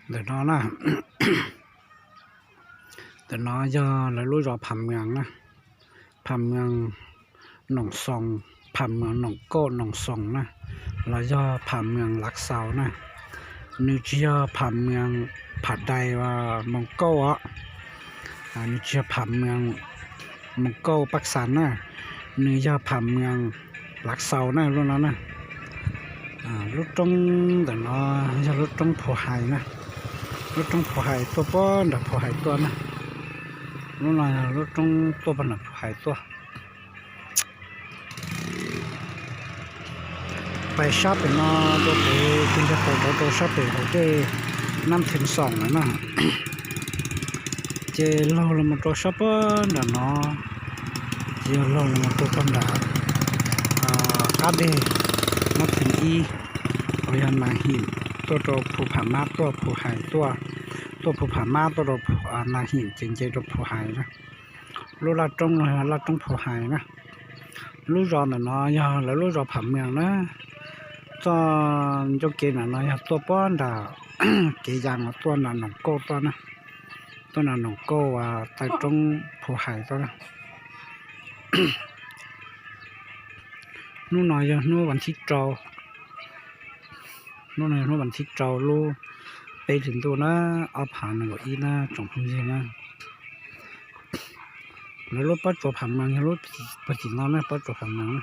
Ntawm no na, ntawm no yog lawv lub zos Pham Mws na, Pham Mws Noom Xoos, Pham Mws Noom Kauj Noom Xoos na, los yog Pham Mws Lav Xaus na. Nws tsis yog Pham Mws Pham Dais Moos Kauj os, nws tsis yog Pham Mws Moos Kauj Paj Xas na, nws yog Pham Mws Lav Xaus na lub no na. Lub roob ntawm no yog lub roob Phu Hais na, lub roob Phu Hais tuaj puag nram Phu Hais tuaj na. Lub no yog lub roob tuaj puag nram Phu Hais tuaj. Pais sab pem no rau pem, tig nrog tau rov rau sab pem hauv dej Nab Theem Xoos lawm na. Ces laug los mus rau sab puag nram no, ces yog laug los mus rau puag nram qab deg Nab Theem Ib, uas yog Nas Him, tuaj rau Phu Pham Mab, tuaj Phu Hais tuaj, tuaj Phu Pham Mab tuaj rau Nas Him ces nce rau Phu Hais na. Lub laj roob no yog laj roob Phu Hais na. Lub zos ntawm no yog lawv lub zos Pham Mws na. Txoj ncauj kev ntawm no yog tuaj puag nram kev yas no tuaj nram Noom Kauj tuaj na, tuaj nram Noom Kauj uas taw roob Phu Hais tuaj na. Hnub no yog hnub vas thib rau, hnub no yog hnub vas thib rau lub peb hlis ntuj na, ob phav nees nkaum ib na tsoom phooj ywg na. Lawv lub pob tsuas Pham Mws yog lub puag tim no na, pob tsuas Pham Mws na.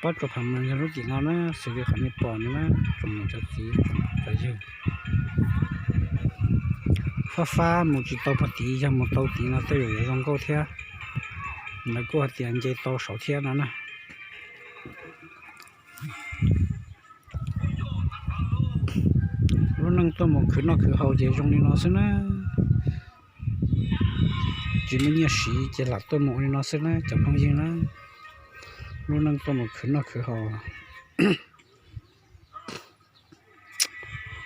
Pob tsuas Pham Mws yog lub tim no na, xws li qhov nej pom no na, tsoom niam tsoom txiv tsoom phooj ywg. Fab fab mus tsis tau puag tid, yog mus tau tid no tej zaum yuav zoo nkauj thiab. Lawv kuj hais tias nce tau saud thiab no na. Lub neej tuaj mus khwv noj khwv haus ces zoo li no xwb na. Tsis muaj nyiaj siv ces lam tuaj mus ua li no xwb na cov phooj ywg na. Lub neej tuaj mus khwv noj khwv haus.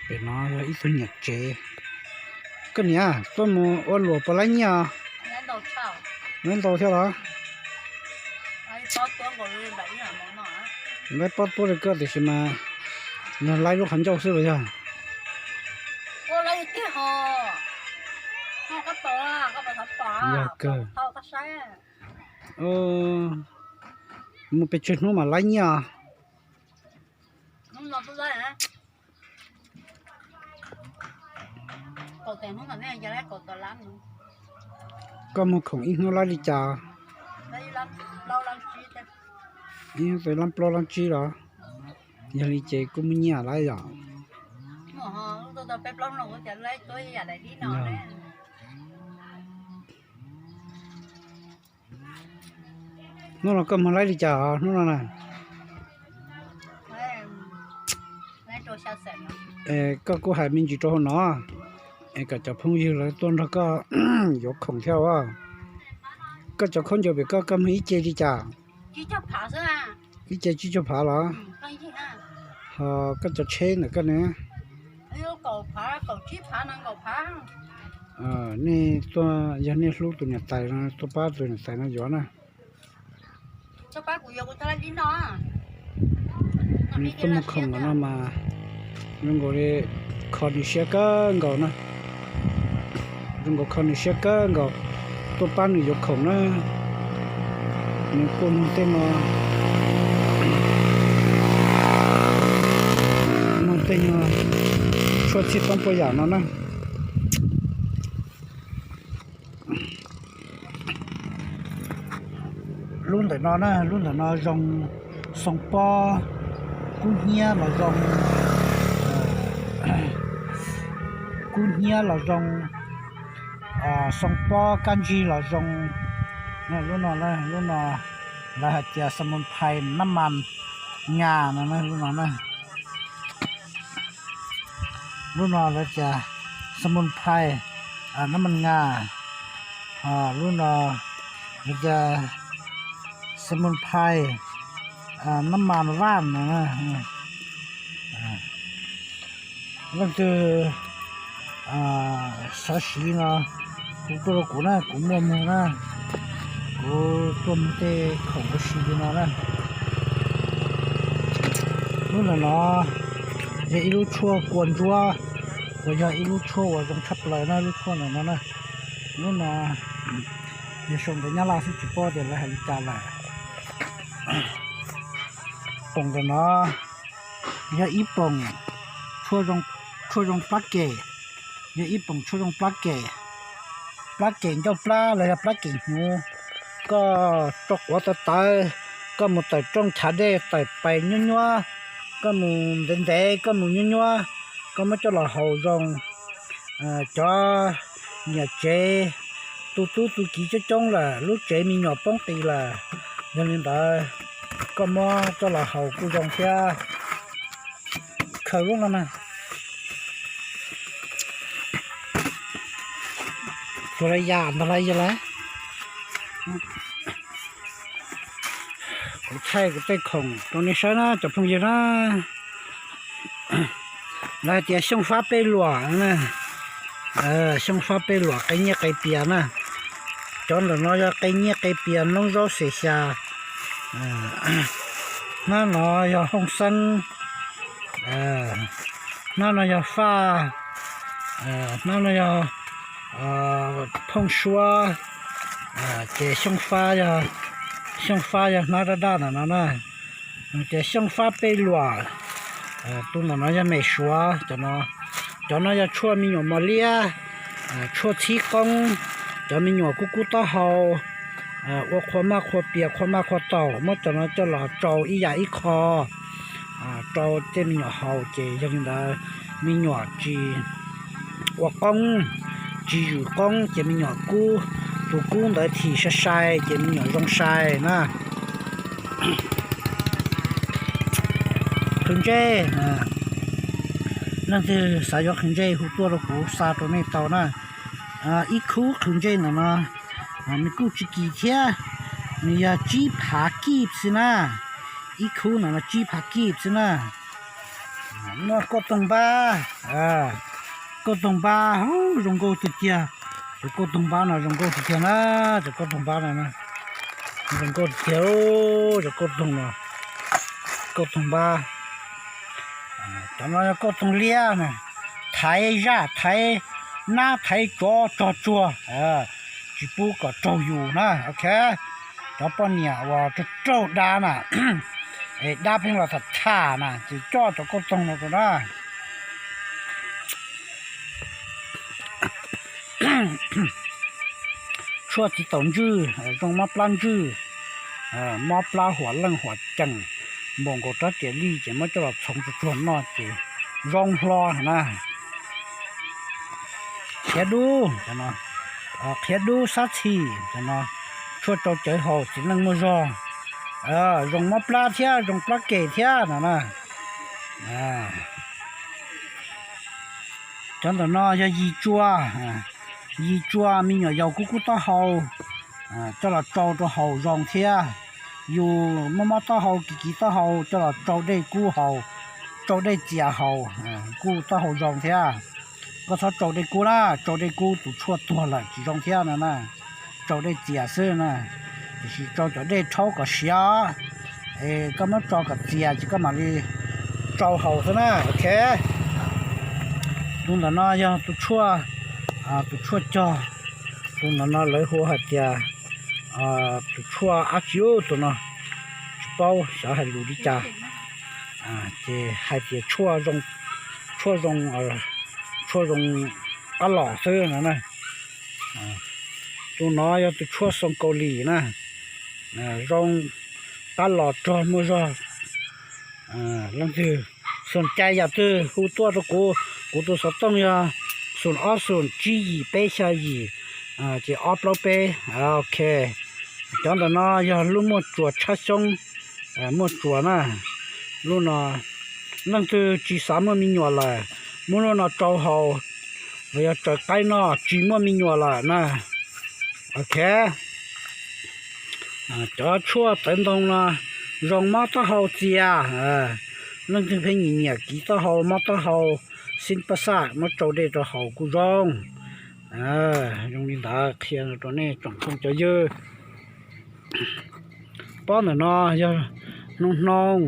Pem no yog ib tug niam tsev. Koj niam, tuaj mus ua luam puas laib nyiaj? Laib ntau thiab los? Laib pob tuab li koj tiam sis mas yog laib lub qhov ncauj xwb los yog? Yog kawg. Mus pes tsawg hnub mas laib nyiaj? Koj muag khoom ib hnub laib li cas? Ib hnub laib plaub laib tsib los? Yog li ces kuj muaj nyiaj lawm yom. Hnub no koj muag laib li cas os hnub no na? Koj kuj hais me ntsis rau hauv no, es kom cov phooj ywg lawv tuaj nrog koj yuav khoom thiab os. Koj cov khaub ncaws pem koj, koj muag ib ce li cas? Ib ce tsib caug phav los? Ho koj cov tsheb ntawm koj ne? Nej tuaj, yog nej hlub tus niam tais no tuaj pab tus niam tais no yuav na. Nws tuaj muag khoom no mas zoo nkaus li kho nws siab kawg nkaus na. Zoo nkaus kho nws siab kawg nkaus, tuaj pab nws yuav khoom na. Nws kuj muag tej no, muag tej no tshuaj txhij toob puas yam no na. Lub ntawm no na, lub ntawm no zoo xoo pob kub hnyiab los zoo, kub hnyiab los zoo, xoo pob kab ntsig los zoo. Lub no, lub no lawv hais tias xa mus phais nab mas ngas no, lub no na. Lub no lawv tias xa mus phais nab mas ngas, lub no lawv tias xa mus phais nab mas vaj no. Leej twg xav siv no kuj tuaj rau kuv na, kuv muaj muag na, kuv tuaj muag tej khoom ua si li no na. Lub ntawm no Yog ib lub tshuaj kua ntsuab, uas yog ib lub tshuaj uas zoo tshaj plaws na, lub tshuaj ntawm no na. Lub no yog sau ntawv Nyab Laj xwb tsis paub tias lawv hais li cas lawm. Poom ntawm no yog ib poom tshuaj zoo plab kem, yog ib poom tshuaj zoo plab kem, plab kem ncauj plab los yog plab kem hnyuv. Koj rau quav tawv tawv, koj mus tawm rooj chav dej tawm pais nyuab nyuab, koj mus ntev ntev koj mus nyuab nyuab, koj muab coj los haus zoo. Cov niam tsev tu tub tu kiv coob coob lawm, lub tsev me nyuam poob qis lawm. Yog li ntawd, koj muab coj los haus kuj zoo thiab. Khaws lub no na. Tus la yam ntag la yog lawm. Kuv thaij kuv tej khoom rau nej saib na cov phooj ywg na. Lawv hais tias xyooj fab pej luam, xyooj fab pej luam qe nyiaj qe pias na. Cov ntawm no yog qe nyiaj qe pias noob zaub xes xya. Hnab no yog hooj xeeb. Hnab no yog faj. Hnab no yog phooj suab. Ces xyooj fab yog hnab daj daj ntawm no na. Ces xyooj fab pej luam, tus ntawm no yog me suav. Cov no yog tshuaj me nyuam mos liab, tshuaj txhib qoob. Cov me nyuam kub kub taub hau, ua qhua maj qhua pias qhua maj qhua taum, muab cov no coj los tsau ib yam ib qho rau tej me nyuam haus ces yog li ntawd me nyuam tsis ua qoob, tsis zwm qoob ces me nyuam kub, tus kub ntawd thim sai sai ces me nyuam zoo sai na. Qhwv ntsej, leej twg xav yuav qhwv ntsej hu tuaj rau kuv xa rau nej tau na. Ib khub qhwv ntsej ntawm no nws kuj tsis kim thiab, nws yog tsib phav kib xwb na. Ib khub ntawm no tsib phav kib xwb na. Muaj kauj toog npab, kauj toog npab zoo nkauj tiag tiag. Cov kauj toog npab no zoo nkauj tiag tiag na, cov kauj toog npab no zoo nkauj tiag tiag, cov kauj toog no, kauj toog npab. Cov no yog kauj toog liab na, thaiv zaj thaiv nab thaiv tsov tsog tsuag, tsis pub kom raug yus na, ok. Cov poj niam uas raug raug dab na, es dab pheej los tham tham na ces coj cov kauj toog no rau na. Tshuaj txiv taum ntswj, zoo mob plab ntswj, mob plab huam leej huam ceem, npaum nkaus rab riam lij ces muab coj los txhoov tsuag tsuag noj ces zoo hlo na. Qhiav dub, qhiav dub sab txhim, tshuaj rau cawv haus txiv neej muaj zog, zoo mob plab thiab zoo plab kem thiab no na. Cov ntawm no yog yis tsua, yis tsua me nyuam yaus kub kub taub hau, coj los tsau rau haus zoo thiab. Yus mob mob taub hau kiv kiv taub hau coj los tsau dej kub haus, tsau dej txias haus, kuj taub hau zoo thiab. Koj txhob tsau dej kub na, tsau dej kub tus tshuaj tuag lawm tsis zoo thiab no na. Tsau dej txias xwb na, tiam sis tsau cov dej rhaub kom siav, es koj muab tso kom txias ces koj mam li tsau haus xwb na, ok. Tus ntawm no yog tus tshuaj, tus tshuaj cog, tus ntawm no lawv hu hais tias tus tshuaj ab tsi ub tus no, tsis paub xyov hais lus li cas, ces hais tias tshuaj zoo, tshuaj zoo qab los xwb no na. Tus no yog tus tshuaj xoo Kaus Lim na, zoo qab los rog muaj zog. Leej twg xoom cai yam twg hu tuaj rau kuv, kuv tus xov tooj yog xoom ob xoom tsib yim peb xya yim, ces ob plaub peb, ok. Cov ntawm no yog lub muaj tsuas tshab xyoob, muaj tsuas na. Lub no, leej twg tsis xav muaj me nyuam lawm, muab lub no tsau haus, los yog tsaws qaib noj tsis muaj me nyuam lawm na. Ok. Cov tshuaj tawv ntoo no zoo mob taub hau txias, leej twg pheej nyiam nyiam kiv taub hau mob taub hau, xib pab xaj muab tsau dej rau haus kuj zoo. Zoo li ntawd qhia rau nej tsoom phooj cov ywg. Pob ntawm no yog hnoos hnoos,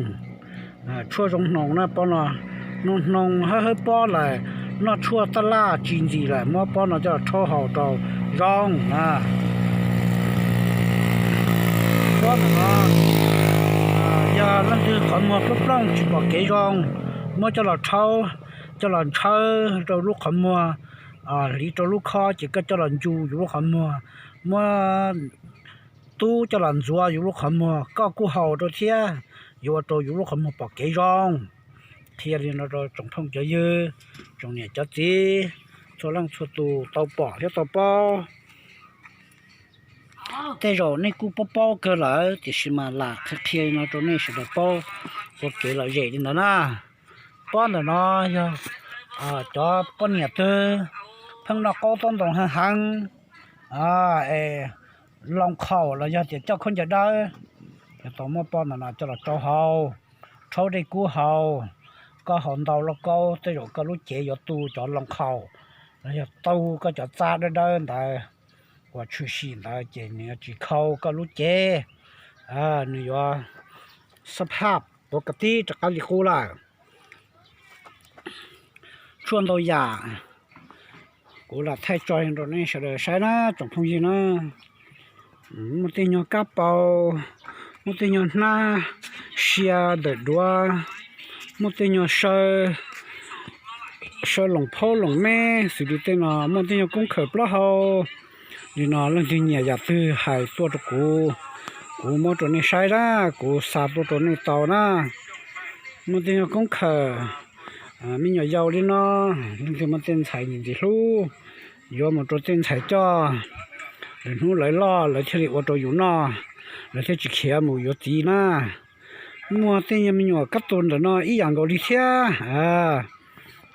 tshuaj zoo hnoos na pob no, Noo hnoos hawb hawb pob lawm, noj tshuaj taj laj tsis ntxim lawm, muab pob no coj los rhaub haus rau zoo na. Pob ntawm no yog leej twg qhov muag plooj plooj tsis pom kev zoo, muab coj los rhaub, coj los ntshawb rau lub qhov muag, hliv rau lub khob ces koj coj los ncu yus lub qhov muag, muab tub coj los ntxuav yus lub qhov muag, koj kuj haus rau thiab, yuav ua rau yus lub qhov muag pom kev zoo. Qhia li no rau tsoom phooj cov ywg, tsoom niam cov txiv, txhua leej txhua tus tau pom thiab tau paub. Tej zaum nej kuj paub paub kawg lawm, tiam sis mas lam qhia qhia li no rau nej sawv daws paub ua kev lom zem li ntawd na. Pob ntawm no yog cov poj niam twg pheej noj qaub tob ntoo heev heev, es loo khaum los yog tias coj khaub ncaws dawb, yuav tau muab pob ntawm no coj los rau haus, rhaub dej kub haus. Koj haus ntau lauj kaub tej zaum koj lub cev yuav tu cov loo khaum los yog tu koj cov txaj dawb dawb ntawd uas tshwm sim ntawd ces nws yuav tsis khau koj lub cev, nws yuav xab phaj puav kas tib rov qab li qub lawm. Tshuaj ntau yam kuv lam thaij tso rau nej sawv daws saib na tsoom phooj ywg na. Muaj tej nyuag kab paus, muaj tej nyuag hnab sia ntawm duav, muaj tej nyuag saw, saw loos phaub loos meb xws li tej no, muaj tej nyuag koob khawm plaub hau li no, leej twg nyiam yam twg hais tuaj rau kuv, kuv muab rau nej saib na, kuv xa tuaj rau nej tau na. Muaj tej nyuag koob khawm me nyuam yaus li no, leej twg muaj tej ntxhais ntxim ntxim hlub, yuav mus rau tej ntxhais coj, lwm hnub lawv loj lawv thiaj li ua rau yus noj, lawv thiaj tsis khiav mus yuav txiv na. Muaj tej nyuag me nyuam kab tus ntawm no ib yam nkaus li thiab,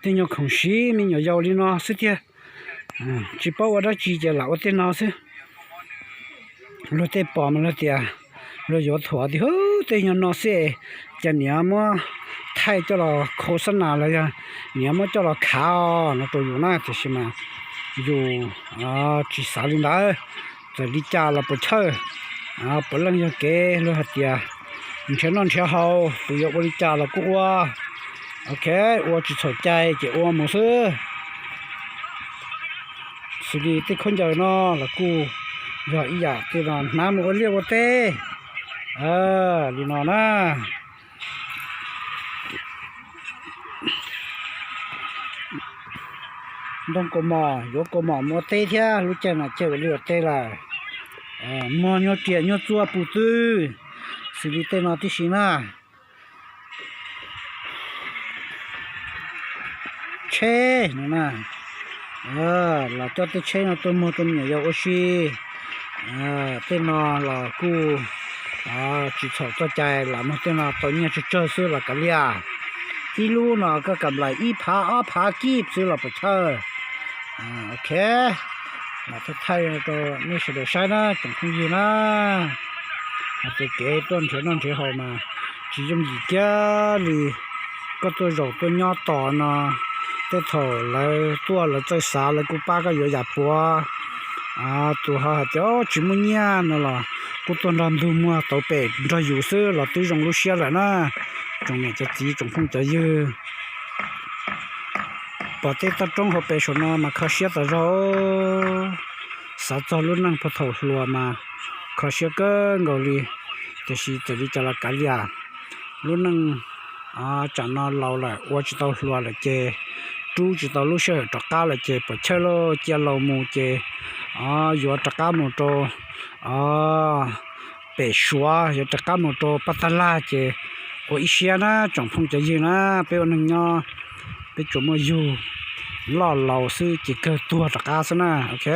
tej nyuag khoom siv me nyuam yaus li no xwb tiag, tsis paub ua dab tsi ces lam ua tej no xwb. Luag tej pom mas luag tias, luag yuav thuam tias, Hub, tej nyuag no xwb, cas niam muab thaij coj los khos xab nas los yog niam muab coj los khav no rau yus na, tiam sis mas yus tsis xav li ntawd. Txawm li cas los puas chawj, puav leej yog kev luag hais tias nrhiav noj nrhiav haus, tus yuav ua li cas los kuj ua. Ok, ua tsis txhaum cai ces ua mus xwb. Xws li tej khaub ncaws no los kuj yog ib yam tej no hnav mus ua liaj ua teb li no na. Ntoo kaus mom, yuav kaus mom mus ua teb thiab, lub caij no caij ua liaj ua teb lawm. Muag nyuag riam nyuag txua pus twg, xws li tej no tib si na. Tsheb no na, los coj tej tsheb no tuaj muag rau me nyuam yaus ua si. Tej no los kuj tsis txhaum txoj cai, lam muag tej no tau nyiaj tsawg tsawg xwb los kav liam. Ib lub no koj kam nplaim ib phav ob phav kib xwb los puas chawj. Ok, lam thaij thaij rau nej sawv daws saib na tsoom phooj ywg na. Hais tias kev tuaj nrhiav noj nrhiav haus mas tsis yooj yim kiag li. Koj tuaj zaum tuaj nyob tos no, tej thaum lawv tuaj lawv txawj xav lawv kuj pab koj yuav yam puav. Tus ho hais tias tsis muaj nyiaj no los kuj tuaj nrog ntug muag tauv pem nrog yus xwb los twb zoo lub siab lawm na. Tsoom niam cov txiv tsoom phooj cov ywg, pom tej toj roob hauv pes saum no mas kho siab tas zog. Xav txog lub neej puag thaum hluas mas kho siab kawg nkaus li. Tiam sis txawm li cas los kav liam, lub neej tsam no laus lawm ua tsis tau hluas lawm ces rub tsis tau lub sij hawm rov qab lawm ces puas chawj lauj, cia laus mus ces yuav rov qab mus rau pem Suav, yuav rov qab mus rau paj tag laj ces ua ib siab na tsoom phooj cov ywg na. Peb ua neeg nyob peb tsuas muaj yug loj laus xwb ces kawg tuag rov qab xwb na. Ok,